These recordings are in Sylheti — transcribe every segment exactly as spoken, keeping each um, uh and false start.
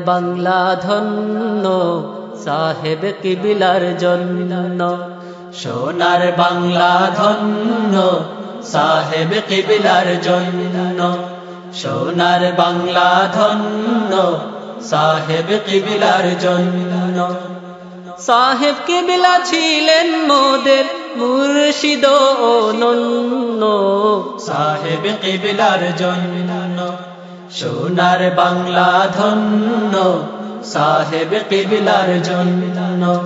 বাংলা ধন্য সাহেব কিবলার জন্য, সোনার বাংলা ধন্য সাহেব কিবলার জন্য, সোনার বাংলা ধন্য সাহেব কিবলার জন্য। সাহেব কিবলা ছিলেন মোদের মুর্শিদ অনন্য, সাহেব কিবলার জন্য, সোনার বাংলা ধন্য সাহেব কিবলার জন্য,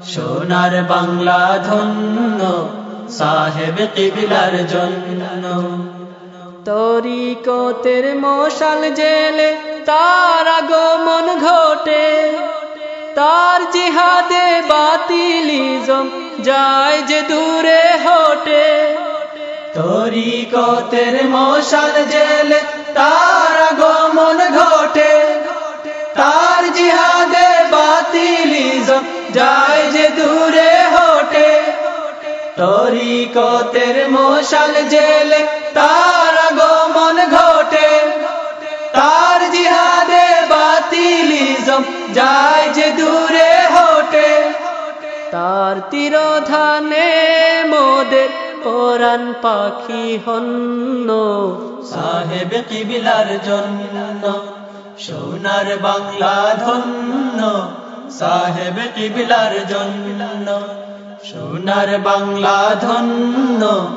সোনার বাংলা ধন্য সাহেব কিবলার জন্য। তরিকতের মশাল জেলে তার আগমন ঘটে, তার জিহাদে বাতিলিজম যায় যে দূরে হটে। তরিকতের মশাল জেলে তার আগমন ঘটে, তার জিহাদে বাতিলিজম যায় যে দূরে হটে। তরিকতের মশাল জেলে তার আগমন ঘটে, তার জিহাদে বাতিলিজম যায় যে দূরে হটে। তার তিরোধানে মোদের পরাণ পাখি হন্য, সাহেব কিবলার জন্য, সোনার বাংলা ধন্য সাহেব কিবলার জন্য, সোনার বাংলা ধন্য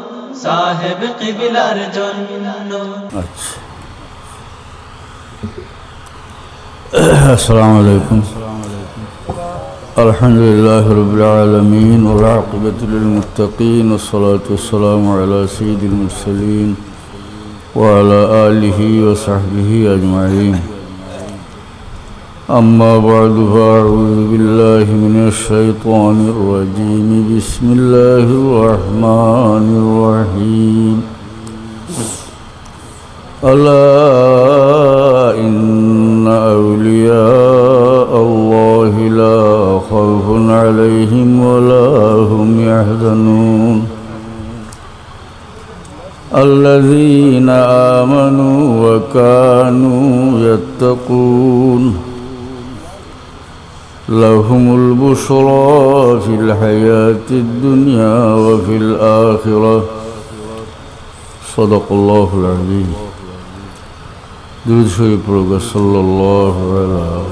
সাহেব কিবলার জন্য। আচ্ছা। السلام عليكم. الحمد لله رب العالمين، والعاقبة للمتقين، والصلاة والسلام على سيد المرسلين وعلى آله وصحبه أجمعين. أما بعد، فأعوذ بالله من الشيطان الرجيم. بسم الله الرحمن الرحيم. ألا إن أولياء الله لا خوف عليهم ولا هم يحزنون. الذين آمنوا وكانوا يتقون. لهم البشرى في الحياة الدنيا وفي الآخرة. صدق الله العظيم. درود شريف پڑھو، صلى الله على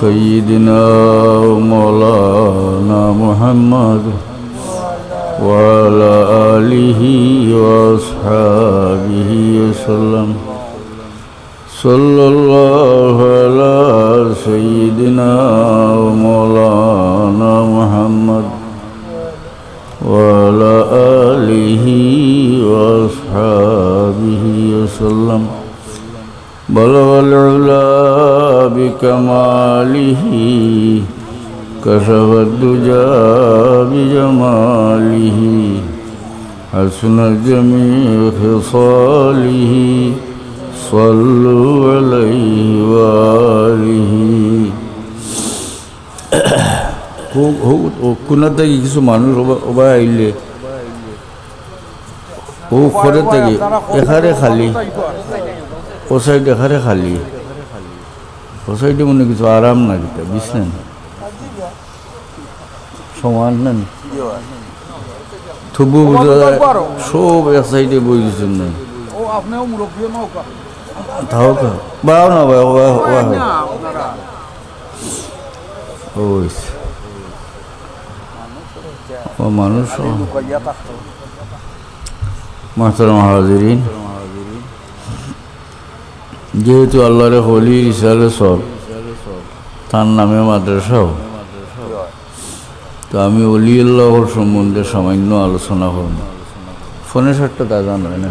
سيدنا ومولانا محمد وعلى آله وأصحابه وسلم. صلى الله على سيدنا ومولانا محمد وعلى آله وأصحابه وسلم. بلغ العلا بكماله، كشف الدجى بجماله، حسنت جميع خصاله، صلوا عليه وآله. হো, হো, ও কোনা থাকি কিছু মানুষ ওবা, ওবা আইলে, ও করে থাকি এখানে খালি, ও সাইড এখানে খালি, ও সাইডে মনে কিছু আরাম না কিতা, বুঝলেন? সমান না নি? তবু বুঝা যায়, সব এক সাইডে বই দিচ্ছেন না। ও, আপনিও মুরব্বী না, ওকা। তাও কা? বাও না, বাও, বাও, বাও। না, আপনারা। ওই। ও মানুষ, ও। খালি লুকাইয়া থাকতো। মোহতারাম হাজিরিন, যেহেতু আল্লাহর এক ওলি রিসালে সব, তার নামে মাদ্রাসাও। তো আমি ওলি আল্লাহর সম্বন্ধে সামান্য আলোচনা করব। ফোনে সাতটা দাদা নয় না।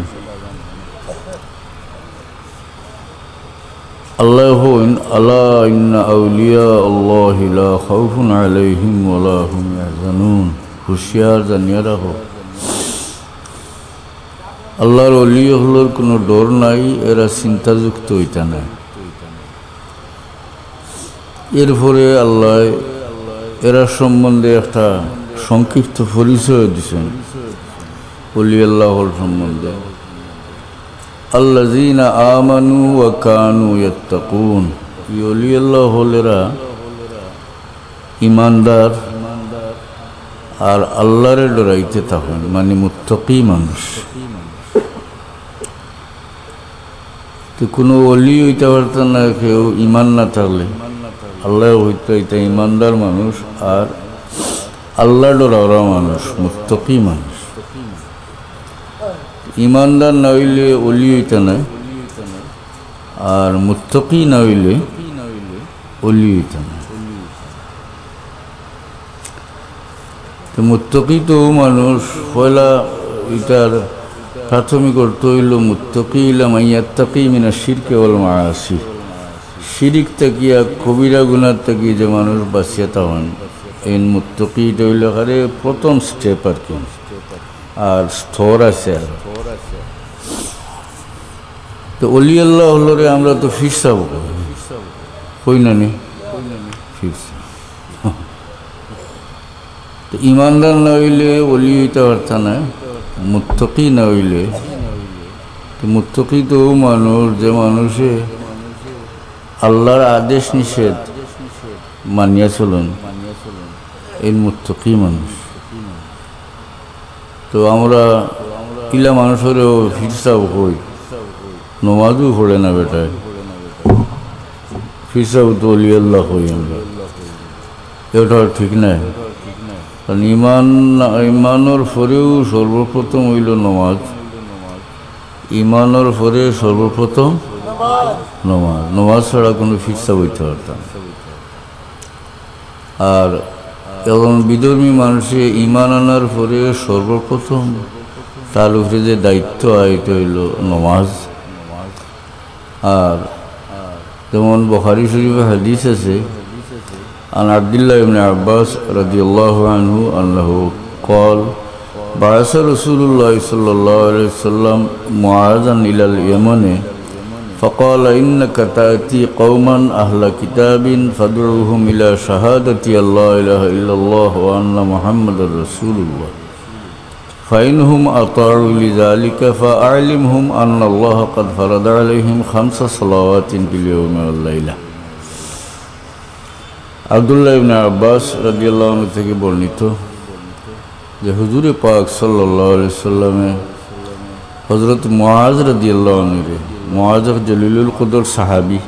আল্লাহ কইন, "আলা ইন্না আউলিয়া আল্লাহি লা খাউফুন আলাইহিম ওয়া লা হুম ইয়াহজানুন।" হুঁশিয়ার জানিয়া রাখো, আল্লাহর ওলি অকলর কোনো ডর নাই, এরা চিন্তাযুক্ত অইতা নায়। এরপরে আল্লাহ এরা সম্বন্ধে একটা সংক্ষিপ্ত পরিচয় দিছেন ওলি আল্লাহ অকল সম্বন্ধে। আল্লাযীনা আমানু ওয়া কানু ইয়াত্তাকুন। এই অলি আল্লাহ অকলেরা ইমানদার আর আল্লাহরে ডরাইতে থাকইন, মানে মুত্তাকি মানুষ। তো কুনু অলি অইতা পারতা না কেউ ইমান না থাকলে। আল্লাহ অইতা, ইতা ইমানদার মানুষ আর আল্লাহ ডরাওরা মানুষ, মুত্তাকি মানুষ। ইমানদার না অইলে অলি অইতা না, আর মুত্তাকি না অইলে অলি অইতা না। তো মুত্তাকি তো মানুষ, পয়লা ইটার প্রাথমিক অর্থ অইলো মুত্তাকি অইলা মান ইয়াত্তাকি মিনাশ শিরকি ওয়াল মাআসি। শিরিক থাকিয়া, কবিরা গুনাহ থাকি যে মানুষ বাঁচিয়া থাকইন, এইন মুত্তাকি। ইটা অইলো একেবারে প্রথম step আর কি, আর স্তর আছে আর। তো অলি আল্লাহ অকলরে আমরা তো পীর সাব কই, কই না নি? পীর সাব। তো ইমানদার না অইলে অলি অইতা পারতা না, মুত্তাকি না অইলে। তো মুত্তাকি তো অউ মানুষ, যে মানুষে আল্লাহর আদেশ নিষেধ মানিয়া চলইন, এইন মুত্তাকি মানুষ। তো আমরা ইলা মানুষরেও পীর সাব কই, নমাজও পড়ে না বেটায়, পীর সাব তো অলি আল্লাহ কই আমরা। এটা ঠিক নায়। কারণ ইমান, ইমানর পরেও সর্বপ্রথম অইলো নমাজ, ইমানর পরে সর্বপ্রথম নমাজ। নমাজ ছাড়া কুনু পীর সাব অইতা পারতা না। আর একজন বিধর্মী মানুষে ইমান আনার পরে সর্বপ্রথম তার উপরে যে দায়িত্ব আইত অইলো নমাজ। আর যেমন বুখারী শরীফে হাদিস আছে, عن عبد الله بن عباس رضي الله عنه أنه قال: بعث رسول الله صلى الله عليه وسلم معاذا إلى اليمن فقال: إنك تأتي قوما أهل كتاب فادعهم إلى شهادة أن لا إله إلا الله وأن محمدا رسول الله، فإن هم أطاعوا لذلك فأعلمهم أن الله قد فرض عليهم خمس صلوات في اليوم والليلة। আব্দুল্লাহ ইবনে আব্বাস রাদিয়াল্লাহু আনহু থেকে বর্ণিত যে হুজুরে পাক সাল্লাল্লাহু আলাইহি সাল্লামে হযরত মুআজ রাদিয়াল্লাহু আনহুরে, মুআজ এক জলিলুল কদর সাহাবী,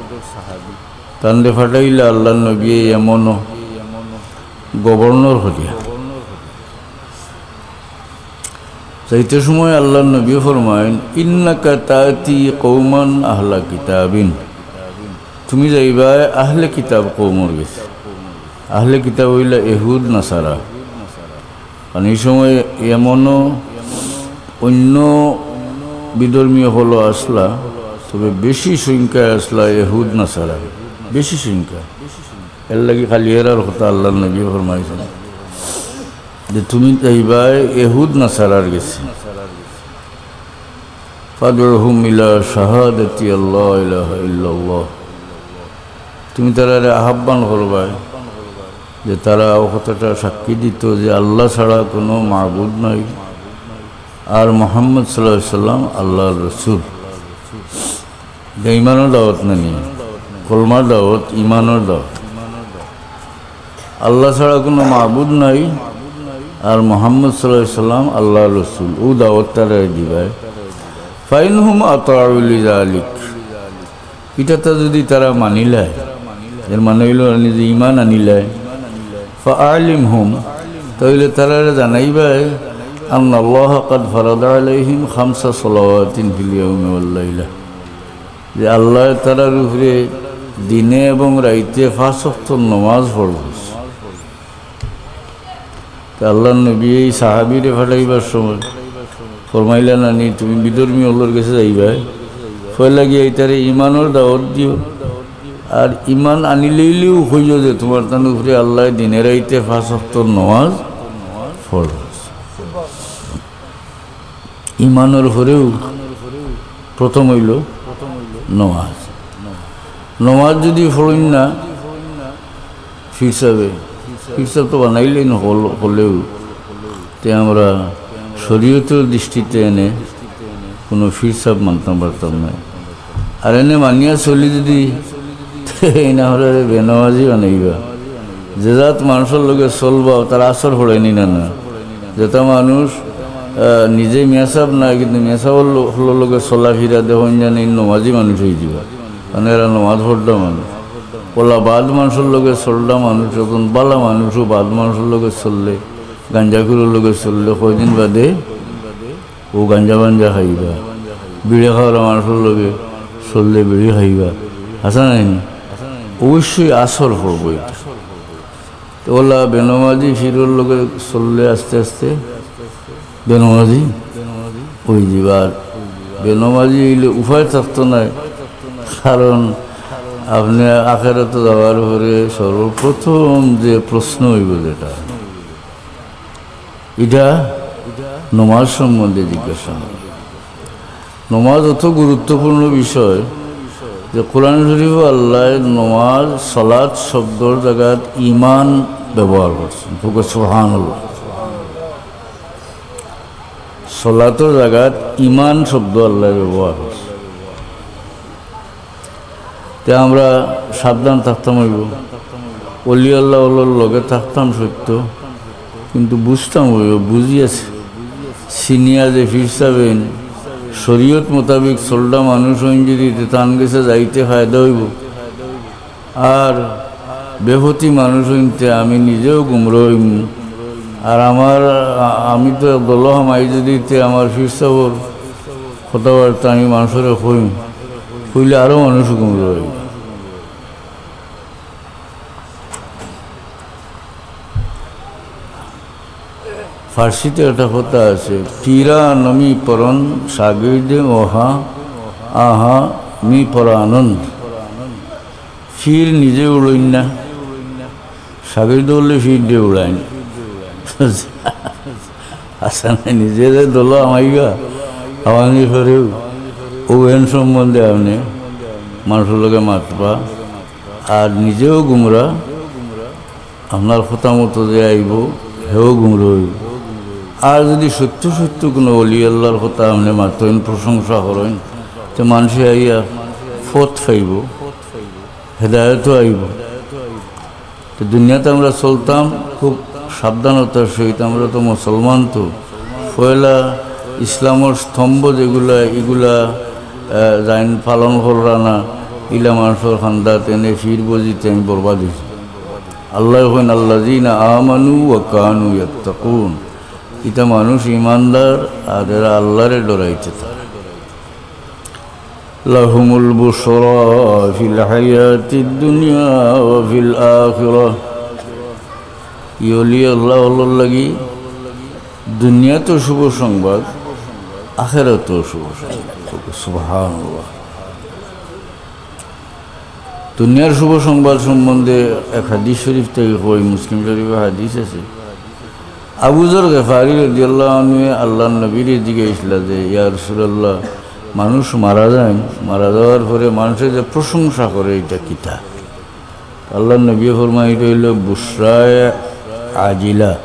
তানরে পাঠাইলা আল্লাহর নবী ইয়ামনো গভর্নর করিয়া। যাইতে সময় আল্লাহর নবী ফরমাইন, "ইন্নাকা তাতি কওমান আহলা কিতাবিন।" তুমি যাইবায় আহলে কিতাব কওমর গেছে। আহলে কিতাব অইলা এহুদ নাসারা। কারণ এই সময় ইয়ামনো অন্য বিধর্মী অকলও আছলা, তবে বেশি সংখ্যায় আছলা এহুদ নাসারা, বেশি সংখ্যা। এর লাগি খালি এরার কথা আল্লাহর নবী ফরমাইছইন যে তুমি যাইবায় এহুদ নাসারার গেছে। ফাদউহুম ইলা শাহাদাতি আল্লা ইলাহা ইল্লাল্লাহ। তুমি তারারে আহ্বান করবায় যে তারা অউ কথাটা সাক্ষী দিত যে আল্লাহ ছাড়া কুনু মাবুদ নাই, আর মুহাম্মদ সাল্লাল্লাহু আলাইহি সাল্লাম আল্লাহর রসুল। ইটা ইমানর দাওয়াত না নি? কলমার দাওয়াত, ইমানর দাওয়াত। আল্লাহ ছাড়া কুনু মাবুদ নাই, আর মুহাম্মদ সাল্লাল্লাহু আলাইহি সাল্লাম আল্লাহর রসুল, অউ দাওয়াত তারারে দিবায়। ফাইনহুম আতাউ লিযালিক, ইটাতে যদি তারা মানিলায়, এর মানে অইলো যে ইমান আনিলায়, ফাআলিমহুম, তাইলে তারারে জানাইবায়, আন্নাল্লাহা কাদ ফারাদা আলাইহিম খামসা সালাওয়াতিন ফিল ইয়াউমি ওয়াল লাইলা, যে আল্লায় তারার উপরে দিনে এবং রাইতে পাঁচ ওয়াক্ত নমাজ ফরজ করছে। তে আল্লাহর নবী এই সাহাবীরে পাঠাইবার সময় ফরমাইলা না নি, তুমি বিধর্মী অকলর গেছে যাইবায়, পয়লা গিয়া ইতারে ইমানর দাওয়াত দিও, আর ইমান আনিলাইলেউ কইও যে তুমার তান উপরে আল্লায় দিনে রাইতে পাঁচ ওয়াক্ত নমাজ ফরজ। ইমানর পরেউ প্রথম অইলো নমাজ। নমাজ যুদি পড়ইন না পীর সাবে, পীর সাব তো বানাইলাইন অকল-, অকলেউ, তে আমরা শরীয়তর দৃষ্টিতে এনে কুনু পীর সাব মানতাম পারতাম নায়। আর এনে মানিয়া চলি যুদি এই না হলে বেনমাজি বানাইবা। যে জাত মানুষর লগে চলবা, তার আসর পড়েনি না, না। যেটা মানুষ, আহ, নিজে মিয়াসাব না, কিন্তু মিয়াসাবর লো-, হকলর লগে চলাফিরা দেখইন জানি নমাজি মানুষ হয়ে যাবা। মানে এরা নমাজ পড়া মানুষ। ওলা বাদ মানুষর লগে চললা মানুষ, যখন বালা মানুষও বাদ মানুষর লগে চললে, গাঞ্জাখুরর লগে চললে, কয়দিন বাদে ও গাঞ্জা বাঞ্জা খাইবা, বিড়ি খাওয়ার মানুষর লগে চললে বিড়ি খাইবা, হাছা নাইনি? অবশ্যই আসর পড়বো এটা। তো ওলা বেনমাজি ফিরর লগে চললে আস্তে আস্তে বেনমাজি ওই দিবার। বেনমাজি হইলে উপায় থাকতো নাই, কারণ আপনি আখেরাতে যাওয়ার পরে সর্বপ্রথম যে প্রশ্ন হইব যেটা, এটা নমাজ সম্বন্ধে জিজ্ঞাসা হয়। নমাজ অত গুরুত্বপূর্ণ বিষয় যে কোরআন শরীফ আল্লাহ নমাজ, সালাত শব্দর জায়গাত ইমান ব্যবহার করছেন। সুবহানাল্লাহ। সালাতর জায়গাত ইমান শব্দ আল্লাহ ব্যবহার করছে। তে আমরা সাবধান থাকতাম হইব। অলি আল্লাহ অকলর লগে থাকতাম সত্য, কিন্তু বুঝতাম হইব, বুঝিয়াছি। সিনিয়া যে ফির সাবেন শরীয়ত মোতাবেক চলটা মানুষ হইন যদি, তে তান গেছে যাইতে ফায়দা হইব। আর বেফতি মানুষ হইনতে আমি নিজেও গুমরা হইম। আর আমার, আ-, আমি তো দল হামাই যদি তে আমার ফির সাবর কথাবার্তা আমি মানুষরে কইম, কইলে আরো মানুষ গুমরা হইব। ফার্সিতে একটা কথা আছে, "পীরা নমি পরন শাগির্দে ওহা আহা মি পরানন্দ।" ফির নিজে উড়ইন না, শাগির্দ হলে ফির দিয়ে উড়াইন। আচ্ছা, না, নিজে যে দল আমাইবা, আমানি করেও ও এন সম্বন্ধে আপনি মানুষের লগে মাতবা, আর নিজেও গুমরা, আপনার কথা মতো যে আইব, হেও গুমরা হইব। আর যদি সত্য সত্য কোনো অলি আল্লাহর কথা আপনি মাতইন, প্রশংসা করেন, তো মানুষে আইয়া ফত পাইব, হেদায়তও আইব। তো দুনিয়াতে আমরা চলতাম খুব সাবধানতার সহিত। আমরা তো মুসলমান, তো পয়লা ইসলামর স্তম্ভ যেগুলা, ইগুলা, আহ, যাইন পালন কররা না, ইলা মানুষর খান্দাত এনে ফির বজিতে আমি বরবাদ হইছি। আল্লাহ কইন, "আল্লাযীনা আমানু ওয়া কানু ইয়াত্তাকুন।" ইটা মানুষ ইমানদার, আর এরা আল্লাহরে ডরাইতে থাকে। লাহুমুল বুশরা ফিল হায়াতিদ দুনিয়া ওয়া ফিল আখিরাহ। ই অলি আল্লাহ অকলর লাগি দুনিয়াতেও শুভ সংবাদ, আখেরাতেও শুভ সংবাদ। সুবহানাল্লাহ। দুনিয়ার শুভ সংবাদ সম্বন্ধে এক হাদিস শরীফ থেকে কই, মুসলিম শরীফে হাদিস আছে। আবু যর গেফারি রাদিয়াল্লাহু আনহু আল্লাহর নবীরে জিজ্ঞাসা করলা যে, "ইয়া রাসূলুল্লাহ, মানুষ মারা যায়, মারা যাওয়ার পরে মানুষে যে প্রশংসা করে, এটা কিতা?" আল্লাহর নবী ফরমাইন, "এটা হইল বুশরায়ে আজিলা,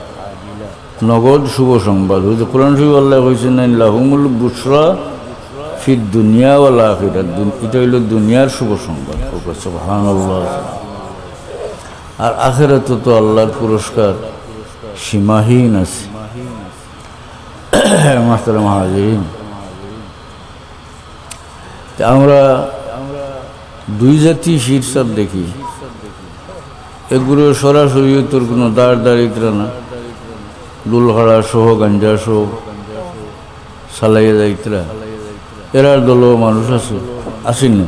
নগদ শুভ সংবাদ।" ওই যে কোরআন শরীফ আল্লাহ কইছেন না, "লাহুমুল বুশরা ফিদ দুনিয়া ওয়াল আখিরাহ।" দুন-, এটা হইল দুনিয়ার শুভ সংবাদ। সুবহানাল্লাহ। আর আখেরাতে তো আল্লাহর পুরস্কার সীমাহীন আছে। মাহতারাম হাজিরিন, তে আমরা দুই জাতি শির সাব দেখি। এগুলো সরাসরি তোর কোনো দাঁড় দাঁড়িত্রা না, ডুলহাড়া সহ, গাঞ্জা সহ চালাইয়া যাইত্রা। এরার দলও মানুষ আছে, আসেনি?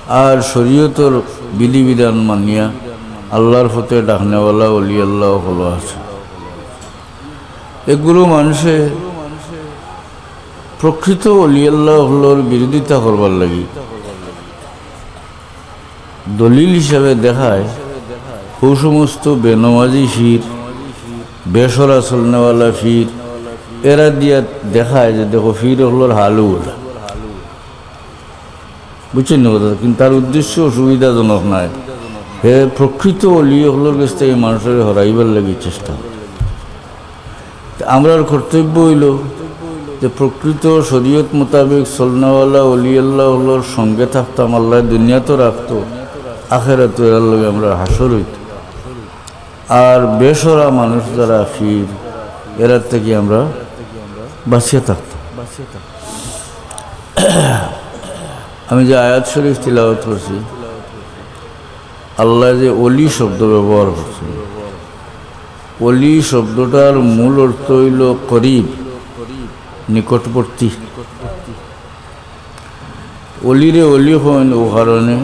আর শরীয়তর বিধিবিধান মানিয়া আল্লাহর পথে ডাকনেওয়ালা অলি আল্লাহ হলো আছে। এগুলো মানুষে প্রকৃত অলি আল্লাহ হলোর বিরোধিতা করবার লাগি দলিল হিসাবে দেখায়, হু সমস্ত বেনমাজি ফির, বেসরা চলনেওয়ালা ফির, এরা দিয়া দেখায় যে, "দেখো, ফির হলোর হালু ওলা।" বুঝছেন না কথা? কিন্তু তার উদ্দেশ্য অসুবিধাজনক নয়। হে প্রকৃত অলি হলোর কাছ থেকে মানুষের হরাইবার লাগি চেষ্টা। তে আমরার কর্তব্য হইল যে প্রকৃত শরীয়ত মোতাবেক চলনেওয়ালা অলি আল্লাহ হলোর সঙ্গে থাকতাম, আল্লাহ দুনিয়া তো রাখতো, আখেরাতো এরার লগে আমরার হাশর অইতো। আর বেসরা মানুষ যারা ফির, এরার থাকি আমরা বাঁচিয়া থাকতাম। আমি যে আয়াত শরীফ তিলাওয়াত করছি, আল্লায় যে অলি শব্দ ব্যবহার করছইন, অলি শব্দটার মূল অর্থ অইলো করিব, নিকটবর্তী। অলিরে অলি কইন অউ কারণে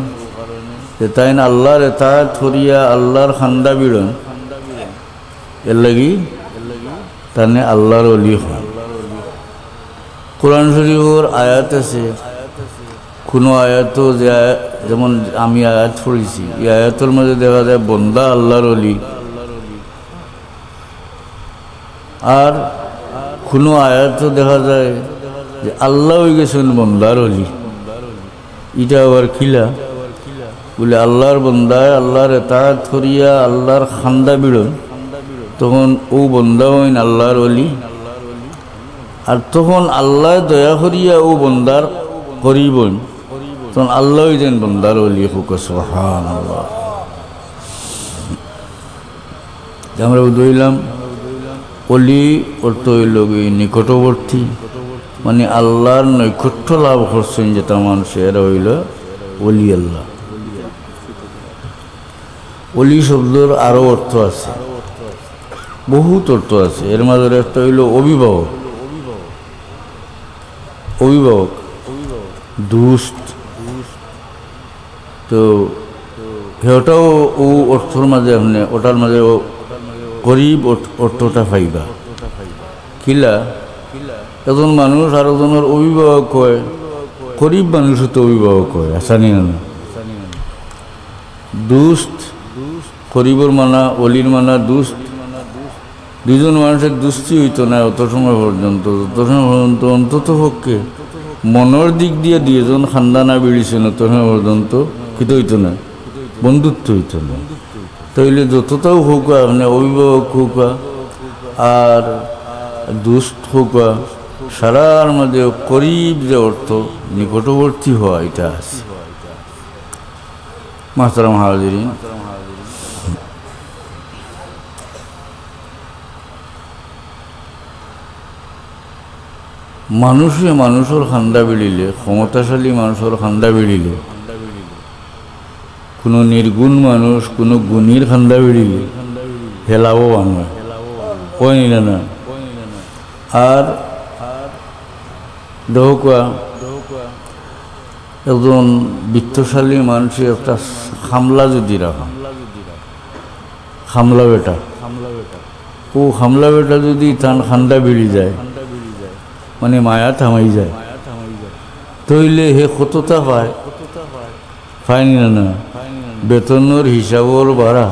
যে তাইন আল্লার এতাআত করিয়া আল্লার কান্দা ভিড়ইন, এরলাগি তানে আল্লার অলি কইন। কোরআন শরীফর আয়াত আছে, কুনু আয়াতো যে আয়া-, যেমন আমি আয়াত পড়ছি, ই আয়াতর মাঝে দেখা যায় বন্দা আল্লার অলি, আর কুনু আয়াতো দেখা যায় যে আল্লা অইগেছইন বন্দার অলি। ইটা আবার কিলা? বুলে, আল্লার বন্দায় আল্লার এতাআত করিয়া আল্লার কান্দা ভিড়ইন, তখন অউ বন্দা অইন আল্লার অলি। আর তখন আল্লায় দয়া করিয়া অউ বন্দার করিব অইন, তখন আল্লা অইযাইন বন্দার অলি। কউক্কা সুবহানাল্লাহ। যে আমরা বুঝলাম, অলি অর্থ অইলো গি নিকটবর্তী, মানে আল্লার নৈকট্য লাভ করছইন যেতা মানুষ, এরা অইলো অলি আল্লা। অলি শব্দর আরো অর্থ আছে, বহুত অর্থ আছে। এর মাঝে একটা অইলো অভিভাবক, অভিভাবক, দুস্ত। তো হেটাও অউ অর্থর মাঝে আপনে, ওটার মাঝে অউ করিব অর্থ-, অর্থটা পাইবা। কিলা? একজন মানুষ আরকজনর অভিভাবক অয়, করিব মানুষও তো অভিভাবক অয়, আছে নি না? দুস্ত, করিবর মানা, অলির মানা দুস্ত। দুইজন মানুষর দুস্তি অইতো নায় অত সময় পর্যন্ত, যত সময় পর্যন্ত অন্তত পক্ষে মনর দিক দিয়া দুইজন কান্দা না ভিড়িছইন, অত সময় পর্যন্ত কিতা অইতো নায়, বন্ধুত্ব অইতো নায়। তাইলে যততাউ কউক্কা, আপনে অভিভাবক কউক্কা, আর দুস্ত কউক্কা, সারার মাঝে করিব যে অর্থ, নিকটবর্তী অওয়া, ইটা আছে। মোহতারাম হাজিরিন, মানুষে মানুষর কান্দা ভিড়িলে, ক্ষমতাশালী মানুষর কান্দা ভিড়িলে, কুনু নির্গুণ মানুষ কুনু গুণীর কান্দা ভিড়িলে হে লাভবান অয়। অয় নি না? আর দেখউক্কা, একজন বিত্তশালী মানুষে একটা কামলা যুদি রাখে, কামলা বেটা, অউ কামলা বেটা যুদি তান কান্দা ভিড়ি যায়, মানে মায়াত হামাই যায়, তাইলে হে কততা পায়? পায় নি না? বেতনর হিসাবর বারা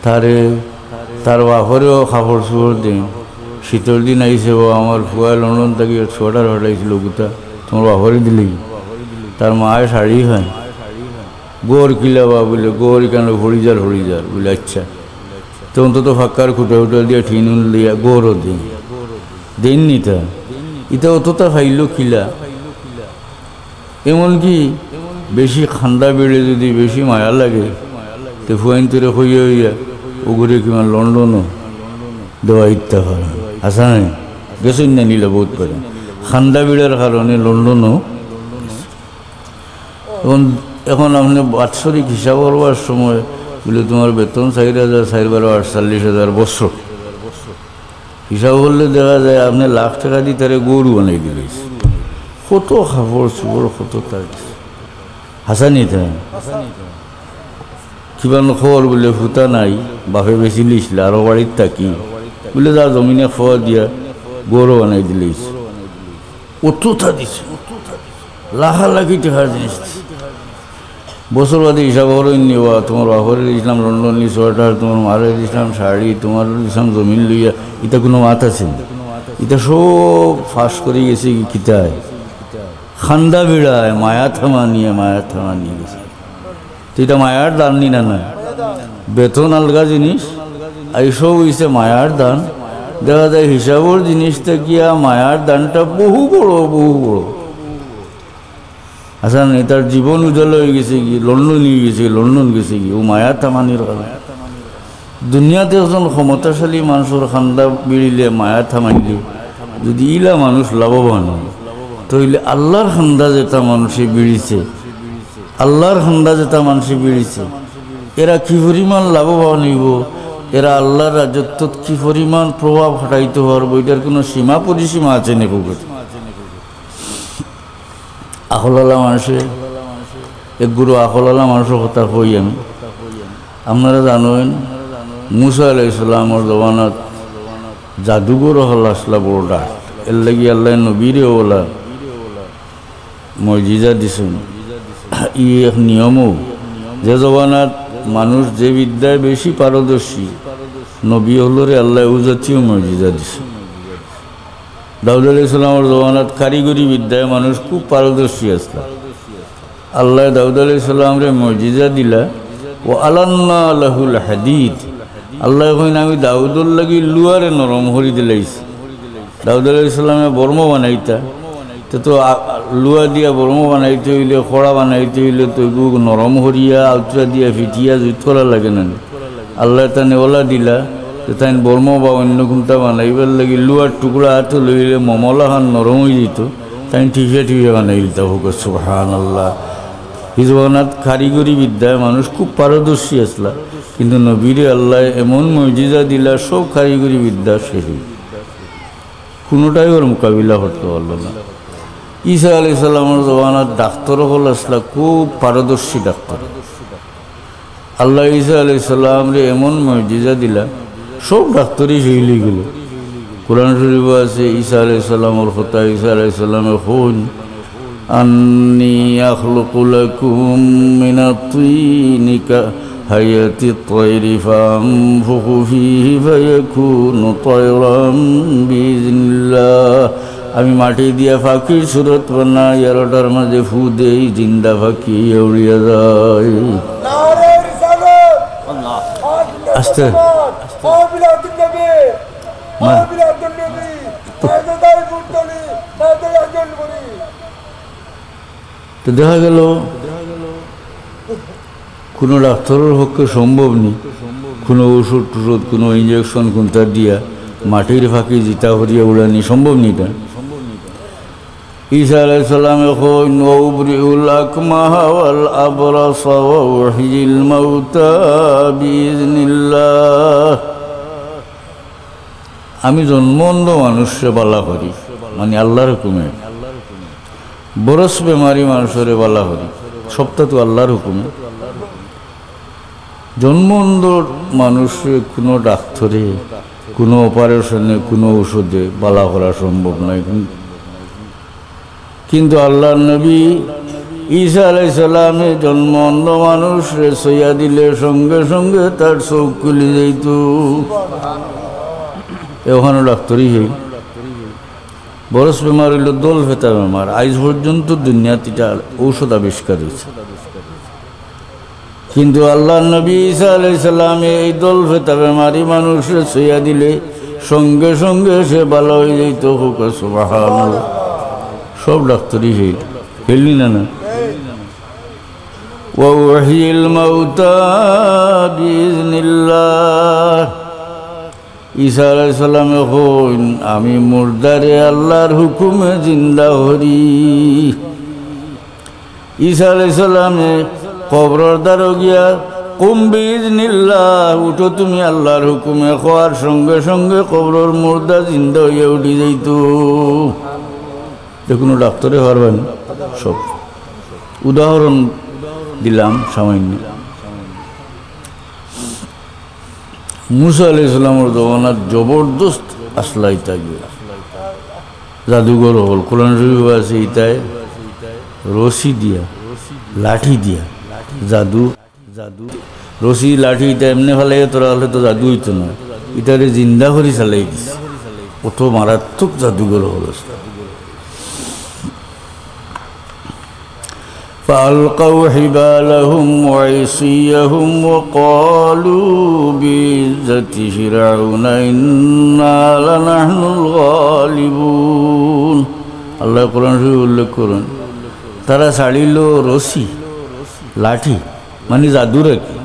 তারে, তার বাপরেও কাপড় চোপড় দেইন। শীতর দিন আইছে, বা আমার ফুয়ায় লন্ডন থাকি এক সোয়েটার পাঠাইছিল, গুতা তুমার বাপরে দিলে কি? তার মায়ে শাড়ি খায়। ঘর কিলা বা? বুলে, ঘর ইখানো ফড়ি যার, ফড়ি যার। বুলে, আচ্ছা, তে অন্তত ফাক্কার খুঁটা উটা দিয়া, টিন উন দিয়া ঘরও দেইন। দেইন নি তা? ইতা অততা পাইলো কিলা? এমনকি বেশি কান্দা ভিড়ে যুদি বেশি মায়া লাগে, তে ফুয়াইন্তরে কইয়া অইয়া অগুরে কিমান লন্ডনও দেওয়া ইত্যা পারে। আছে না নি? গেছইন না নি লা বউত বাড়ি। কান্দা ভিড়র কারণে লন্ডনও। এখন, এখন আপনে বাৎসরিক হিসাব করবার সময় বুলে, তুমার বেতন চাইর হাজার, চাইর বারো আটচল্লিশ হাজার বছর। হিসাব করলে দেখা যায় আপনে লাখ টেকা দি তারে গরু বানাই দিলাইছইন। কত কাপড় চোপড়, কত তার। হাছা নি তা? কিবা খবর? বুলে, ফুতা নাই, বাপে বেচিলিছলা, আরো বাড়িত থাকি। বুলে, যা জমিন এক ফোয়া দিয়া গরু বানাই দিলাইছইন। অততা দিছে, লাখালাখি টেকার জিনিস দিছে। বছর বাদে হিসাব করইন নি বা, তুমার বাপরে দিছলাম লন্ডনি সোয়েটার, তুমার মারে দিছলাম শাড়ি, তুমারে দিছলাম জমিন লইয়া, ইতা কুনু মাত আছে নি? ইতা সব ফাঁস করি গেছে কি কিতায়? কান্দা ভিড়ায়, মায়া থামানিয়ে, মায়া থামানিয়ে গেছে। তে ইটা মায়ার দান নি না? না, বেতন আলগা জিনিস, আর ই সব অইছে মায়ার দান। দেখা যায় হিসাবর জিনিস থাকিয়া মায়ার দানটা বহু বড়, বহু বড়। আচ্ছা, নি তার জীবন উজালা অইগেছে গি, লন্ডন অইগেছে গি, লন্ডন গেছে গি, অউ মায়া থামানির কারণে। দুনিয়াত একজন ক্ষমতাশালী মানষর কান্দা বিড়িলে, মায়া থামাইলে, যুদি ইলা মানুষ লাভবান অয়, তাইলে আল্লার কান্দা যেতা মানষে বিড়িছে, আল্লার কান্দা যেতা মানষে বিড়িছে, এরা কি পরিমাণ লাভবান অইবো, এরা আল্লার রাজত্বত কি পরিমাণ প্রভাব খাটাইতো পারবো, ইটার কুনু সীমা পরিসীমা আছে নি? কউক্কা। আখলআলা মানষে, এক গুরু আখলআলা মানষর কথা কই আমি। আপনারা জানইন, মুসা আলাইহিস সালামর জমানাত জাদুগর অকল আছলা বড় ডাট। এরলাগি আল্লায় নবীরে অউলা মজিজা দিছইন। ই এক নিয়মও, যে জমানাত মানুষ যে বিদ্যায় বেশি পারদর্শী, নবী অকলরে আল্লায় অউ জাতীয় মজিজা দিছইন। দাউদ আলাইহিস সালামর জমানাত কারিগরি বিদ্যায় মানুষ খুব পারদর্শী আছলা। আল্লায় দাউদ আলাইহিস সালামরে মজিজা দিলা, "ওয়া আলান্না লাহুল হাদিদ।" আল্লায় কইন, "আমি দাউদর লাগি লুয়ারে নরম করি দিলাইছি।" দাউদ আলাইহিস সালামে বর্ম বানাইতা, তে তো আ-, লুয়া দিয়া বর্ম বানাইতে অইলে, কড়া বানাইতে অইলে তো এগু নরম করিয়া, আউতরা দিয়া, ফিটিয়া জুইত করা লাগে না নি? আল্লায় তানে অলা দিলা, যে তাইন বর্ম বা অইন্য কুন্তা বানাইবার লাগি লুয়ার টুকরা আতো লইলে মমলাখান নরম অইযিতো, তাইন ঠিফিয়া ঠিফিয়া বানাইলিতা। কউক্কা সুবহানাল্লাহ। হি জমানাত কারিগরি বিদ্যায় মানুষ খুব পারদর্শী আছলা, কিন্তু নবীরে আল্লায় এমন মজিজা দিলা, সব কারিগরি বিদ্যা শেষ অইগেল। কুনুটায় অর মোকাবিলা করতো পারলো না। ঈসা আলাইহিস সালামর জমানাত ডাক্তর অকল আছলা, খুব পারদর্শী ডাক্তর। আল্লায় ঈসা আলাইহিস সালামরে এমন মজিজা দিলা, সব ডাক্তরি ফেইল অইগেলো। কোরআন শরীফো আছে ঈসা আলাইহিস সালামর কথা, ঈসা আলাইহিস সালামে কইন, "আন্নী আখলুকু লাকুম মিনাত তিনি কাহাইয়াতিত তায়রি ফাআনফুখু ফীহি ফায়াকুনু তায়রাম বিইজনিল্লাহ।" আমি মাটি দিয়া পাখির সুরত বানাই, আর ওটার মাঝে ফু দেই, জিন্দা পাখি উড়িয়া যায়। নারে রিসালাত। আস্তে। আব্দুল নবী, মা- আব্দুল নবী, তাজদার মুরতালি, তাজদার মুরতালি। তো দেখা গেল, কুনু ডাক্তরর পক্ষে সম্ভব নি, কুনু ঔষধ টষধ, কুনু ইঞ্জেকশন কুন্তা দিয়া মাটির পাখি জিতা করিয়া উড়ানি সম্ভব নি ইটা। ঈসা আলাইহিস সালামে কইন, "ওয়া উবরিউল আকমাহা ওয়াল আবরাসা ওয়া উহয়িল মাউতা বিইজনিল্লাহ।" আমি জন্ম অন্ধ মানুষরে বালা করি, মানে আল্লাহর হুকুমে। বরস বেমারি মানুষরে বালা করি, সবটা তো আল্লাহর হুকুমে। জন্ম অন্ধ মানুষরে কুনু ডাক্তরে, কুনু অপারেশনে, কুনু ঔষধে বালা করা সম্ভব নায়। কিন্তু আল্লাহর নবী ঈসা আলাইহিস সালামে জন্ম অন্ধ মানুষরে ছইয়া দিলে সঙ্গে সঙ্গে তার চউখ খুলি যাইতো। অখানও ডাক্তরি অইল। বরস বেমার অইলো দল ফেতা বেমার। আইজ পর্যন্ত দুনিয়াত ইটার ঔষধ আবিষ্কার অইছে। কিন্তু আল্লাহর নবী ঈসা আলাইহিস সালামে এই দল ফেতা বেমারি মানুষরে ছইয়া দিলে সঙ্গে সঙ্গে সে বালা অই যাইতো। কউক্কা সুবহানাল্লাহ। সব ডাক্তরি অইল, অইল নি না, না? "ওয়া উহয়িল মাউতা বিইজনিল্লাহ।" ঈসা আলাইহিস সালামে কইন, "আমি মুর্দারে আল্লাহর হুকুমে জিন্দা করি।" ঈসা আলাইহিস সালামে কবরর দ্বারো গিয়া, "কুম বিইজনিল্লাহ, উঠো তুমি আল্লাহর হুকুমে," কওয়ার সঙ্গে সঙ্গে কবরর মুর্দা জিন্দা অইয়া উঠি যাইতো। ইটা কুনু ডাক্তরে পারবা নি? সব উদাহরণ দিলাম সামান্য। মুসা আলাইহিস সালামর জমানাত জবরদস্ত আছলা ইতা গিয়া। জাদুগর অকল, কোরআন শরীফো আছে, ইতায় রশি দিয়া, লাঠি দিয়া, জাদু, জাদু, রশি, লাঠি ইতা এমনে ফালাইয়া থরা অইলে তো জাদু অইতো না, ইতারে জিন্দা করি চালাই দিছে। অত মারাত্মক জাদুগর অকল আছলা। فألقوا حبالهم وعصيهم وقالوا بعزة فرعون إنا لنحن الغالبون। আল্লাহ কোরআন শরীফো উল্লেখ করইন, তারা ছাড়িল রশি, লাঠি, মানে জাদুর আর কি।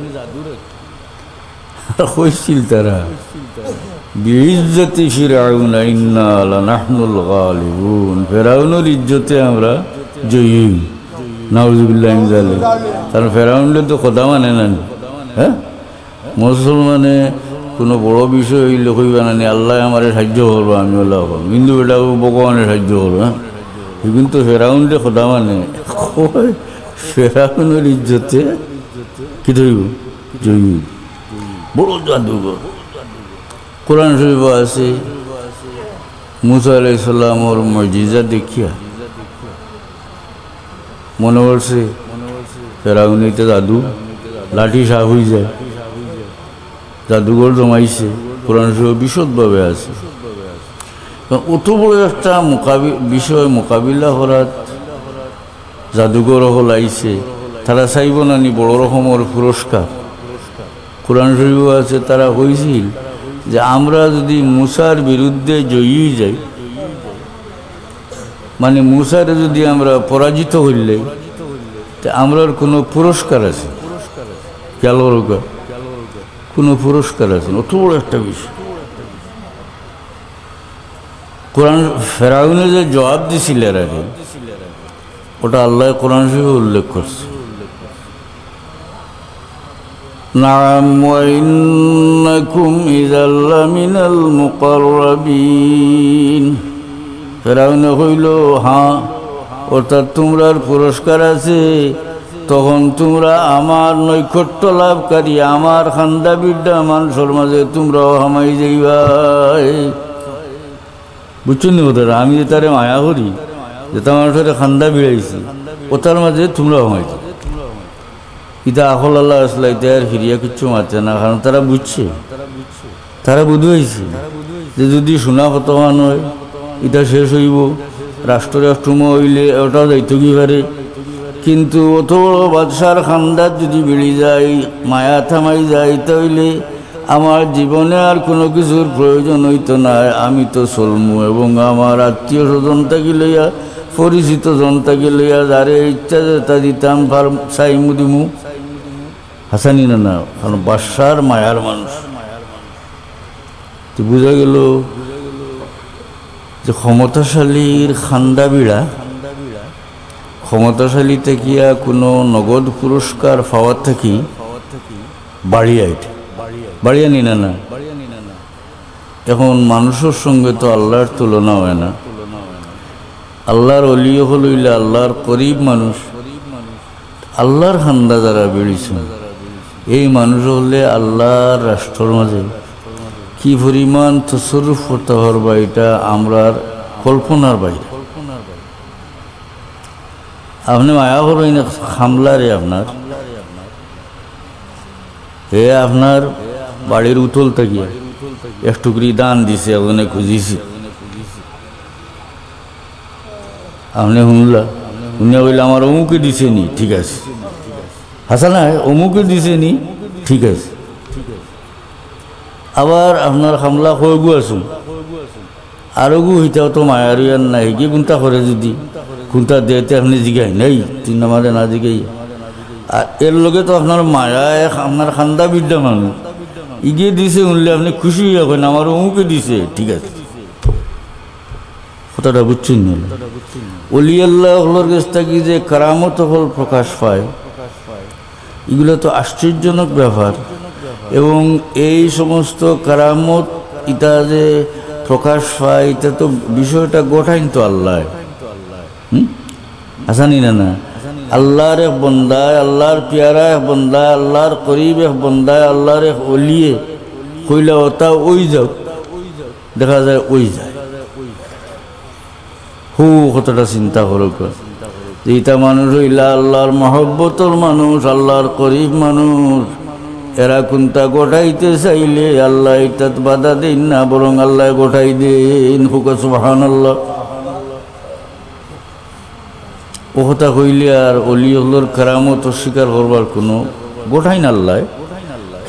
আর কইছিল তারা, "বিইজ্জতি ফিরআউনা ইন্না লানাহনুল গালিবুন।" ফেরাউনর ইজ্জতে আমরা জয়ী। নাউজুবিল্লাহ মিন জালিক। কারণ ফেরাউনরে তো খোদা মানে না নি। হ্যাঁ? মুসলমানে কোনো বড় বিষয় অইলে কইবা না নি, "আল্লায় আমারে সাহায্য করবা, আমি অলা করমু।" কিন্তু বেটা ও ভগবানে সাহায্য করবা, হ্যাঁ? কিন্তু ফেরাউনরে খোদা মানে, কয়, ফেরাউনর ইজ্জতে কিতা অইবো? জয়ী। বড় জাদুঘর। কোরআন শরীফো আছে, মুসা আলাইহিস সালামর মুজিজা দেখিয়া মনে করছে ফেরাউনে ইতা জাদু, লাঠি সাফ অই যায়, জাদুঘর জমাইছে। কোরআন শরীফো বিশদভাবে আছে। তো অত বড় একটা মোকাবি-, বিষয় মোকাবিলা করাত জাদুঘর অকল আইছে, তারা চাইবো না নি বড় রকমর পুরস্কার? কোরআন শরীফো আছে, তারা কইছিল যে, "আমরা যদি মুসার বিরুদ্ধে জয়ী অই যাই, মানে মুসারে যদি আমরা পরাজিত করিলাই, তে আমরার কোনো পুরস্কার আছে?" খেয়াল করউক্কা, কোনো পুরস্কার আছে না, অত বড় একটা বিষয়। কোরআন, ফেরাউনে যে জবাব দিছিল এর আগে, ওটা আল্লায় কোরআন শরীফে উল্লেখ করছে। "নাআম ওয়া ইন্নাকুম ইযাল লামিনাল মুকাররাবিন।" ফেরাউনে কইল, "হ্যাঁ, অর্থাৎ তুমরার পুরস্কার আছে, তখন তুমরা আমার নৈকট্য লাভকারী, আমার খান্দা বিড়া মানষর মাঝে তুমরাও হামাই যাইবায়।" বুঝছইন নি কথাটা? আমি যে তারে মায়া করি, যে তার মানষরে খান্দা বিড়াইছি, ও তার মাঝে তুমরাও হামাই যাও। ইতা আখল আল্লাহ আসলা, ইতা আর ফিরিয়া কিচ্ছু মাতে না, কারণ তারা বুঝছে, তারা বুঝাইছে যে যদি সোনা কত খান হয়, ইতা শেষ অইবো, রাষ্ট্র রাষ্ট্রময় অইলে ওটাও যাইতো কি পারে, কিন্তু অত বড় বাদশার খান্দাত যদি বিড়ি যায়, মায়া থামাই যায়, ইতা অইলে আমার জীবনে আর কোনো কিছুর প্রয়োজন অইতো নায়। আমি তো চলমু এবং আমার আত্মীয় স্বজন থাকি লইয়া, পরিচিত জন থাকি লইয়া, যারে ইচ্ছা যেটা দিতাম, পার-, চাইমু দিমু। হাছা নি না না, কারণ বাদশার মায়ার মানুষ। তো বুঝা গেল যে ক্ষমতাশালীর খান্দা বিড়া, ক্ষমতাশালী থাকিয়া কোনো নগদ পুরস্কার পাওয়ার থাকি বাড়িয়া ইটা, বাড়িয়া নি না না। এখন মানুষর সঙ্গে তো আল্লাহর তুলনা হয় না। আল্লাহর অলি অকল অইলা আল্লাহর করিব মানুষ। আল্লাহর খান্দা যারা বিড়িছইন, এই মানুষ অকলে আল্লাহর রাষ্ট্রর মাঝে কি পরিমাণ তসরুফ করতা পারবা, ইটা আমরার কল্পনার বাইরে। আপনে মায়া করইন এক খামলারে আপনার, হে আপনার বাড়ির উতল থাকিয়া এক টুকরি ধান দিছে, একজনে খুজিছে। আপনে হুনলা, হুনিয়া কইলা, "আমার অমুকে দিছে নি, ঠিক আছে।" হাছা নায়, "অমুকে দিছে নি, ঠিক আছে।" আবার আপনার খামলা কয়গু আছইন, আরোগু হিতাও তো মায়ার ইয়ার নাই, হিগি কুন্তা করে যদি, কুন্তা দেয় তে আপনে জিগাইন, "এই, তুই না আমারে না জিগাই।" আর এর লগে তো আপনার মায়া এক, আপনার খান্দা বিদ্যা মানুষ। ইগে দিছে হুনলে আপনে খুশি অইয়া কইন, "আমার অমুকে দিছে, ঠিক আছে।" কথাটা বুঝছইন নি? অলি আল্লাহ অকলর গেছ থাকি যে কারামত অকল প্রকাশ পায়, ইগুলা তো আশ্চর্যজনক ব্যাপার। এবং এই সমস্ত কারামত ইতা যে প্রকাশ পায়, ইতা তো বিষয়টা ঘটাইন তো আল্লায়। হুম? হাছা নি না না? আল্লাহর এক বন্দায়, আল্লাহর পিয়ারা এক বন্দায়, আল্লাহর করিব এক বন্দায়, আল্লাহর এক অলিয়ে কইলা, "ওটা অই যাউক।" দেখা যায় অই যায়। হু, কতটা চিন্তা করউক্কা। যে ইতা মানুষ অইলা আল্লাহর মহব্বতর মানুষ, আল্লাহর করিব মানুষ। এরা কুন্তা ঘটাইতে চাইলে আল্লায় ইতাত বাধা দেইন না, বরং আল্লায় ঘটাই দেইন। কউক্কা সুবহানাল্লাহ। ও কথা কইলে আর অলি অকলর কারামত অস্বীকার করবার কোনো ঘটাইন আল্লায়।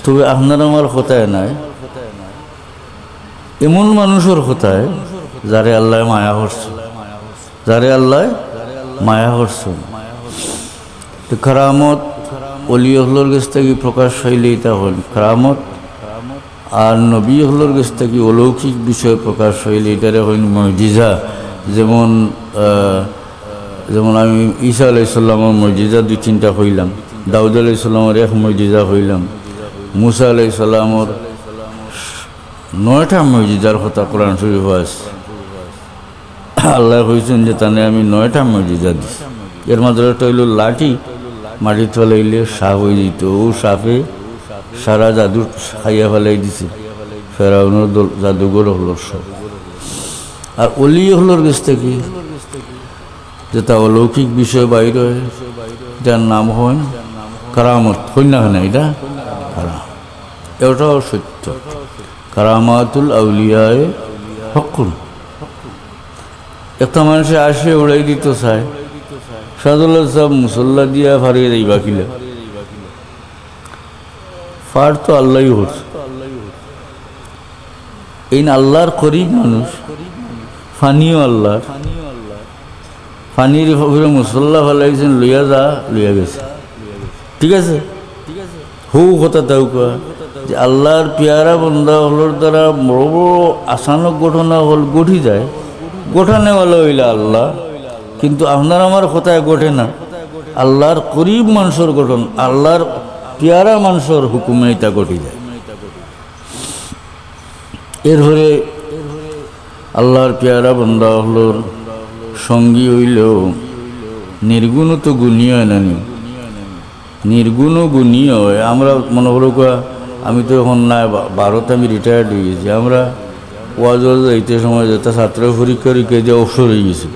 তবে আপনার আমার কথায় নায়, এমন মানুষর কথায় যারে আল্লায় মায়া করছইন, যারে আল্লায় মায়া করছইন। কারামত অলি অকলর গেছ থাকি প্রকাশ পাইলে ইতা কইন কারামত, আর নবী অকলর গেছ থাকি অলৌকিক বিষয় প্রকাশ পাইলে ইতারে কইন মুজিজা। যেমন, আহ, যেমন আমি ঈসা আলাইহিস সালামর মুজিজা দুই তিনটা কইলাম, দাউদ আলাইহিস সালামর এক মুজিজা কইলাম, মুসা আলাইহিস সালামর নয়টা মুজিজার কথা কোরআন শরীফো আছে। আল্লায় কইছইন যে তানে আমি নয়টা মুজিজা দিছি। এর মাঝে একটা অইলো লাঠি, মাটিত ফালাইলে সাপ অই যিত, অউ সাপে সারা জাদু খাইয়া ফালাই দিছে, ফেরাউনর দল জাদুঘর অকলর সব। আর অলি অকলর গেছ থাকি যেটা অলৌকিক বিষয় বাইর অয়, ইটার নাম অয় কারামত। কইন না কেনে ইটা? কারামত। এটাও সত্য। কারামাতুল আউলিয়ায়ে হক্কুন। একটা মানষে আইসা উড়াই দিতো চায়, শাহজালাল সাব মুসল্লা দিয়া ফাড়িয়া যাইবা কিলা? ফাড় তো আল্লায় করছে। এইন আল্লার করিব মানুষ, ফানিও আল্লার, ফানির উপরে মুসল্লা ফালাইছইন, লইয়া যা, লইয়া গেছে। ঠিক আছে? হউ কথা তাও কওয়া যে আল্লার পিয়ারা বন্দা অকলর দ্বারা বড় বড় আচানক ঘটনা অকল ঘটি যায়, ঘটানেওয়ালা অইলা আল্লা, কিন্তু আপনার আমার কথায় ঘটে না। আল্লার করিব মানষর ঘটন, আল্লার পিয়ারা মানষর হুকুমে ইতা ঘটি যায়। এরপরে আল্লার পিয়ারা বন্দা অকলর সঙ্গী অইলেও নির্গুণও তো গুণী অয় না নি? নির্গুণও গুণী অয়। আমরা মনে করো কয়া, আমি তো এখন না, বা-, বারোতে আমি retired অই গেছি। আমরা ওয়াজ ওয়াজ যাইতে সময় যেটা ছাত্র পরীক্ষা টরীক্ষা দিয়া অবসর অই গেছি।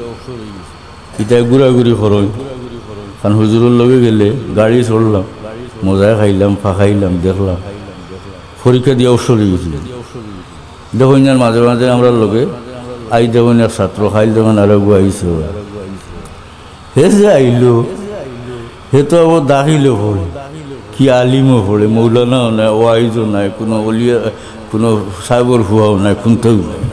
ইতায় ঘুরাঘুরি করইন। কারণ হুজুরর লগে গেলে গাড়ি চড়লাম, মজায় খাইলাম, ফাখাইলাম, দেখলাম। পরীক্ষা দিয়া অবসর অই গেছি। দেখইন আর মাঝে মাঝে আমরার লগে আই দেখইন এক ছাত্র, খাইল দেখইন আরোগু আইছে। হে যে আইলো, হে তো আবার দাখিলও পড়ে, কি আলিমও পড়ে, মৌলানাও নায়, ওয়াইজও নায়, কুনু অলিয়া, কুনু সাবর ফুয়াও নায়, কুন্তাও নায়।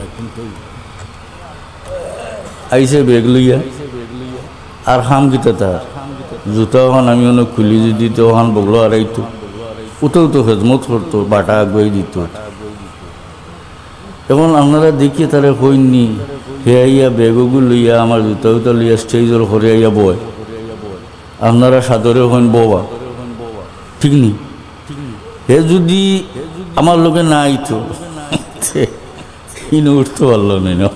আইছে ব্যাগ লইয়া, আর কাম কিতা তার? জুতা অখান আমি অনো খুলি যদি তো অখান বগলো আড়াইতো, উতাও তো খেদমত করতো, বাটা আগুয়াই দিতো। এখন আপনারা দেখিয়া তারে কইন নি, হে আইয়া ব্যাগগু লইয়া, আমার জুতা উতা লইয়া stage-র উপরে আইয়া বয়, আপনারা সাদরে কইন, "বওবা।" ঠিক নি? হে যদি আমার লগে না আইতো, ইনো উঠতো পারলো না, ইনো।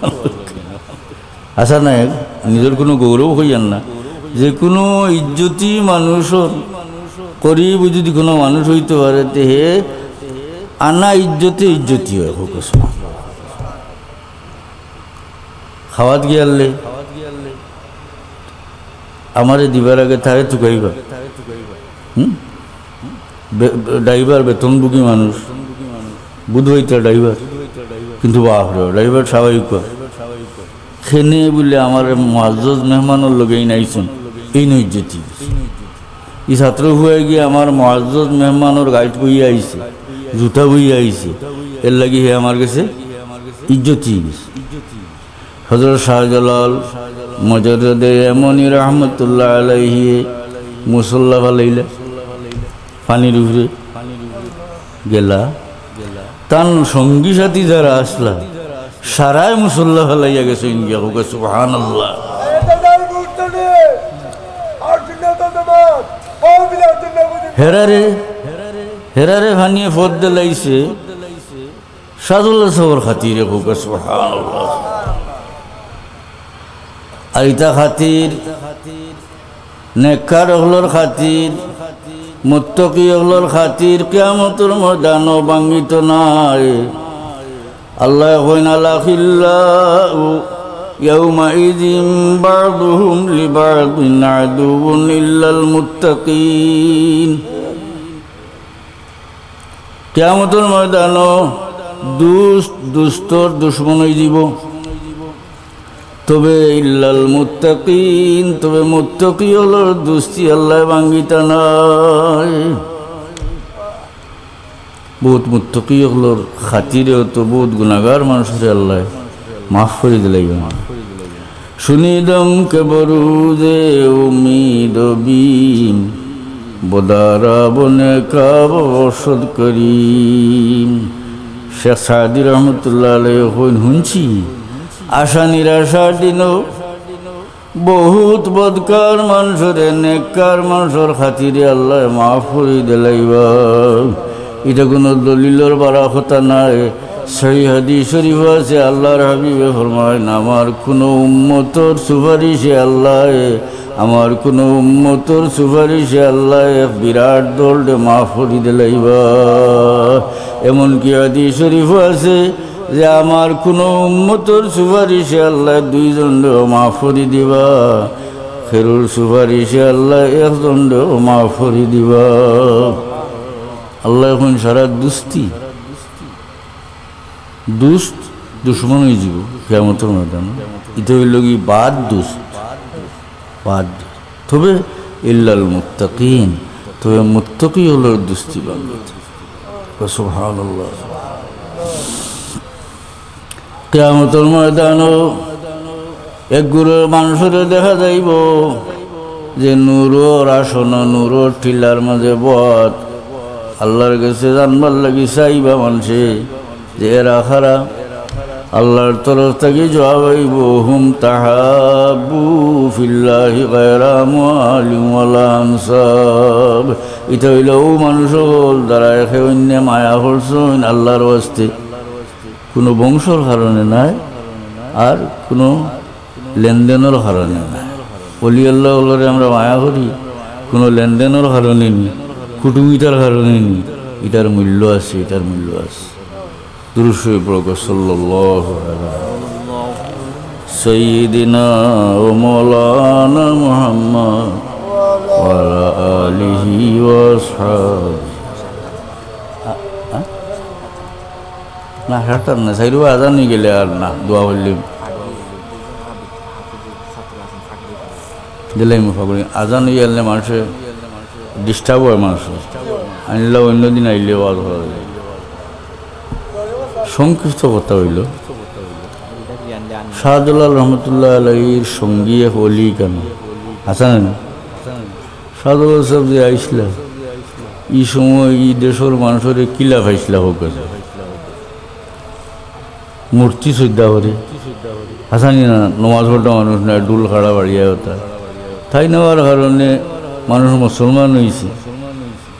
আচ্ছা, না, নিজর কুনু গৌরব অইয়ার না। যে কুনু ইজ্জতি মানুষর করিব যদি কুনু মানুষ অইতো পারে, তে হে আনা ইজ্জতে ইজ্জতি অয়, কউক্কা সুবহানাল্লাহ। খাওয়াত গিয়ালে আমারে দিবার আগে তারে তুকাইবা। হুম? বে-, বে-, driver বেতনভোগী মানুষ, বুধবাইতা driver, কিন্তু বাফরে, driver সবাই কয়, "কেনে বুলে আমার মুআজ্জজ মেহমানর লগে ইন আইছইন, ইনো ইজ্জতি।" ই ছাত্র ফুয়ায় গিয়া আমার মুআজ্জজ মেহমানর গাড়িত বইয়া আইছে, জুতা বইয়া আইছে, এরলাগি হে আমার গেছে ইজ্জতি অই গেছে। হযরত শাহজালাল মুজাররদে ইয়ামনি রহমতুল্লাহ আলাইহি মুসল্লা ফালাইলা, পানির উপরে গেলা। তান সঙ্গী সাথী যারা আছলা, সারায় মুসল্লা ফালাইয়া গেছইন গিয়া, কউক্কা সুবহানাল্লাহ। হেরারে, হেরারে পানিয়ে পথ দিলাইছে, শাহজালাল সাবর খাতিরে, কউক্কা সুবহানাল্লাহ। আর ইতা খাতির, নেককার অকলর খাতির, মুত্তাকি অকলর খাতির, কিয়ামতর ময়দানো ভাঙ্গিতো নায়। আল্লায় কইন, "আল আখিল্লাউ ইয়াউমাইযিন বা'দুহুম লিবা'দিন আদুউন ইল্লাল মুত্তাকিন।" কিয়ামতর ময়দানো দুস্ত দুস্তর দুশমন অইযিবো। তবে ইল্লাল মুত্তাকিন, তবে মুত্তাকি অকলর দুস্তি আল্লায় ভাঙ্গিতা নায়। বউত মুত্তাকি অকলর খাতিরেও তো বউত গুনাগার মানষরে আল্লায় মাফ করি দিলাইবা। شنیدم که بروز امید و بیم، بدارا بنه کعبه باشد کریم۔ শেখ সাদী রহমতুল্লাহ আলাইহি কইন, হুনছি, আশা নিরাশার দিনও বহুত বদকার মানষরে নেককার মানষর খাতিরে আল্লায় মাফ করি দিলাইবা। ইটা কুনু দলিলর বারা কথা নায়। সহি হাদিস শরিফো আছে, আল্লার হাবিবে ফরমাইন, আমার কুনু উম্মতর সুপারিশে আল্লায়, আমার কুনু উম্মতর সুপারিশে আল্লায় এক বিরাট দলরে মাফ করি দিলাইবা। এমনকি হাদিস শরিফো আছে যে আমার কুনু উম্মতর সুপারিশে আল্লায় দুইজনরেও মাফ করি দিবা, কেউর সুপারিশে আল্লায় একজনরেও মাফ করি দিবা। আল্লায় কইন সারা দুস্তি, দুস্ত দুশমন অইযিবো কিয়ামতর ময়দানো। ইটা অইলোগি বাদ দুস্ত, বাদ দুস্ত। তবে ইল্লাল মুত্তাকিন, তবে মুত্তাকি অকলর দুস্তি ভাঙ্গিত। সুবহানাল্লাহ। কিয়ামতর ময়দানো এক গুরু মানষরে দেখা যাইবো যে নূরর আসনো, নূরর টিলার মাঝে বওয়াত। আল্লার গেছে জানবার লাগি চাইবা মানষে যে এরা কারা। আল্লার তরফ থাকি জুয়াব আইবো, হুম তাহাব্বু ফিল্লাহি গায়রা আমওয়ালিন ওয়ালা আনসাব। ইটা অইলো অউ মানুষ অকল যারা একে অইন্যে মায়া করছইন আল্লার ওয়াস্তে। কুনু বংশর কারণে নায়, আর কুনু লেনদেনর কারণে নায়। অলি আল্লা অকলরে আমরা মায়া করি কুনু লেনদেনর কারণে নি, কুটুমিতার কারণে নি। ইটার মূল্য আছে, ইটার মূল্য আছে। দুরূদ শরিফ পড়ো, সাল্লাল্লাহু আলা সাইয়্যিদিনা ওয়া মাওলানা মুহাম্মদ ওয়া আলা আলিহি ওয়া আসহাবিহি। আ-, আ? না, হারতাম না, সাইরু আজান অই গেলে আর না, দোয়া করলে। দিলাই মুফা করি, আজান অই গেলে মানষে disturb অয় মানষে। আইনলা অইন্য দিন আইলে ওয়াজ করা যায়। সংক্ষিপ্ত কথা অইলো, শাহজালাল রহমতুল্লাহ আলাইহির সঙ্গী এক অলি কেন? হাসান, শাহজালাল সাহেব যে আইছলা, ই সময় ই দেশর মানষরে কিলা পাইছলা হোক আছে। মূর্তি সইজদা করে। হাসানি না, নমাজ পড়া মানুষ না, ঢুল খাড়া বাড়িয়া অতা। তাইন অওয়ার কারণে মানুষ মুসলমান অইছে।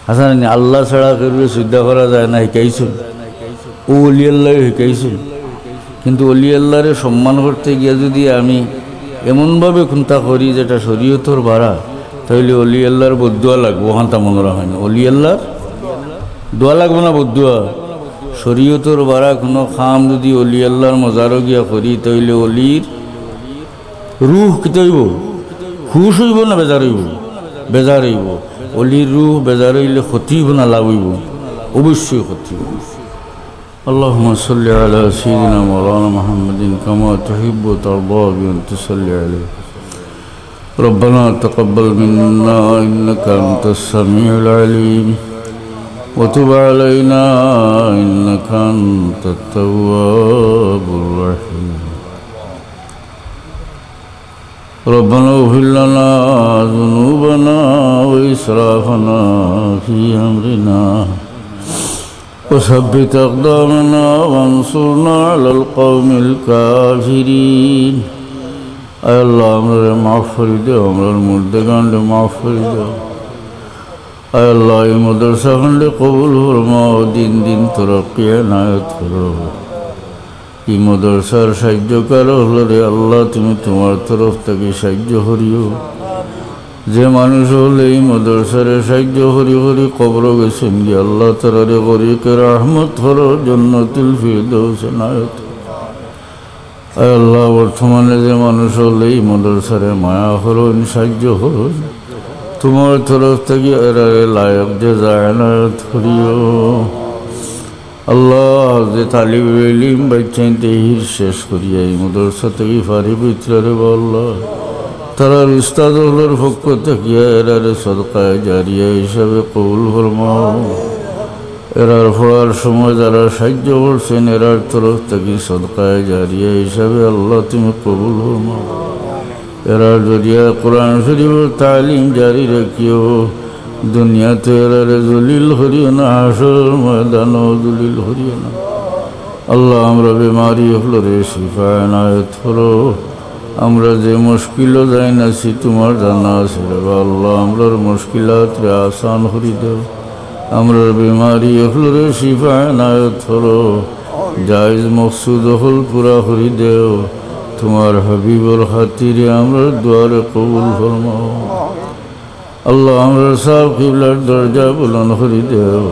হাসানি, আল্লা ছাড়া কেউরে সইজদা করা যায় না, হিকাইছইন। অউ অলি আল্লায় হিকাইছইন। কিন্তু অলি আল্লারে সম্মান করতে গিয়া যুদি আমি এমনভাবে কুন্তা করি যেটা শরীয়তর বারা, তাইলে অলি আল্লার বদদোয়া লাগবো, অখানতা মনো রাখইন। অলি আল্লার দোয়া লাগবো না বদদোয়া? শরীয়তর বারা কুনু কাম যুদি অলি আল্লার মজারো গিয়া করি, তাইলে অলির রুহ কিতা অইবো? খুশ অইবো না বেজার অইবো? বেজার অইবো। অলির রুহ বেজার অইলে ক্ষতি অইবো না লাভ অইবো? অবশ্যই ক্ষতি অইবো। اللهم صل على سيدنا مولانا محمد كما تحب وترضى بأن تصلي عليه. ربنا تقبل منا إنك أنت السميع العليم وتب علينا إنك أنت التواب الرحيم. ربنا اغفر لنا ذنوبنا وإسرافنا في أمرنا وثبت أقدامنا وانصرنا على القوم الكافرين. আয় আল্লাহ, আমরারে মাফ করি দেও, আমরার মুর্দেগানরে মাফ করি দেও। আয় আল্লাহ, এই মাদ্রাসাখানরে কবুল ফরমাও, দিন দিন তরক্কি এনায়েত করো। এই মাদ্রাসার সাহায্যকার অকলরে আল্লাহ, তুমি তুমার তরফ থাকি সাহায্য করিও। যে মানুষ অকলে এই মাদ্রাসারে সাহায্য করি করি কবরো গেছইন গি, আল্লাহ তারারে গরিকে রহমত করো, জান্নাতুল ফিরদৌস এনায়েত করো। আয় আল্লাহ, বর্তমানে যে মানুষ অকলে এই মাদ্রাসারে মায়া করইন, সাহায্য করইন, তুমার তরফ থাকি এরারে লায়ক জাযা এনায়েত করিও। আল্লাহ, যে তালিবে ইলিম বাইচ্চাইন্তে হিফজ শেষ করিয়া এই মাদ্রাসা থাকি ফারিগ অইতরা রে বা আল্লাহ, তারার উস্তাদ অকলর পক্ষ থাকিয়া এরারে সদকায়ে জারিয়া হিসাবে কবুল ফরমাও। এরার পড়ার সময় যারা সাহায্য করছইন, এরার তরফ থাকি সদকায়ে জারিয়া হিসাবে আল্লাহ তুমি কবুল ফরমাও। এরার জরিয়া কোরআন শরীফর তালিম জারি রাখিও। দুনিয়াত এরারে জলিল করিও না, হাশরর ময়দানও জলিল করিও না। আল্লাহ, আমরার বেমারি অকলরে শিফা এনায়েত করো। আমরা যে মুশকিলো যাইন আছি, তুমার জানা আছে রে বা আল্লাহ, আমরার মুশকিলাতরে আসান করি দেও। আমরার বেমারি অকলরে শিফা এনায়েত করো। জায়েজ মকসুদ অকল পুরা করি দেও। তুমার হাবিবর খাতিরে আমরার দোয়ারে কবুল ফরমাও। আল্লাহ, আমরার সাব কিবলার দরজা বুলন্দ করি দেও।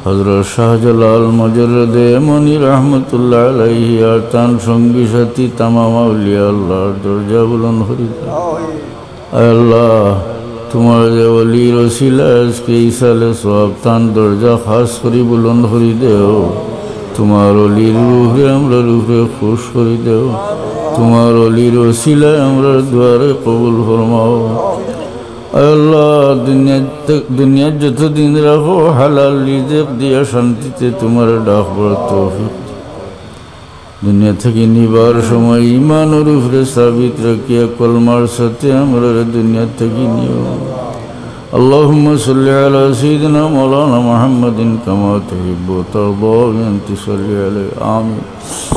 হযরত শাহজালাল মুজাররদে ইয়ামনি রহমতুল্লাহ আলাইহি আর তান সঙ্গী সাথী তামাম আউলিয়া আল্লাহর দরজা বুলন্দ করি দেও। আয় আল্লাহ, তুমার যে অলির ওসিলায় আজকে ইসালে সওয়াব, তান দরজা খাস করি বুলন্দ করি দেও। তুমার অলির রুহরে আমরার উপরে খুশ করি দেও। তুমার অলির ওসিলায় আমরার দোয়ারে কবুল ফরমাও। আয় আল্লাহ, দুনিয়াত, দুনিয়াত যতদিন রাখো, হালাল রিজিক দিয়া শান্তিতে তুমারে ডাকবার তৌফিক। দুনিয়া থাকি নিবার সময় ইমানর উপরে সাবিত রাখিয়া কলমার সাথে আমরারে দুনিয়া থাকি নিও। اللهم صل على سيدنا مولانا محمد كما تحب وترضى بأن تصلي عليه. آمين.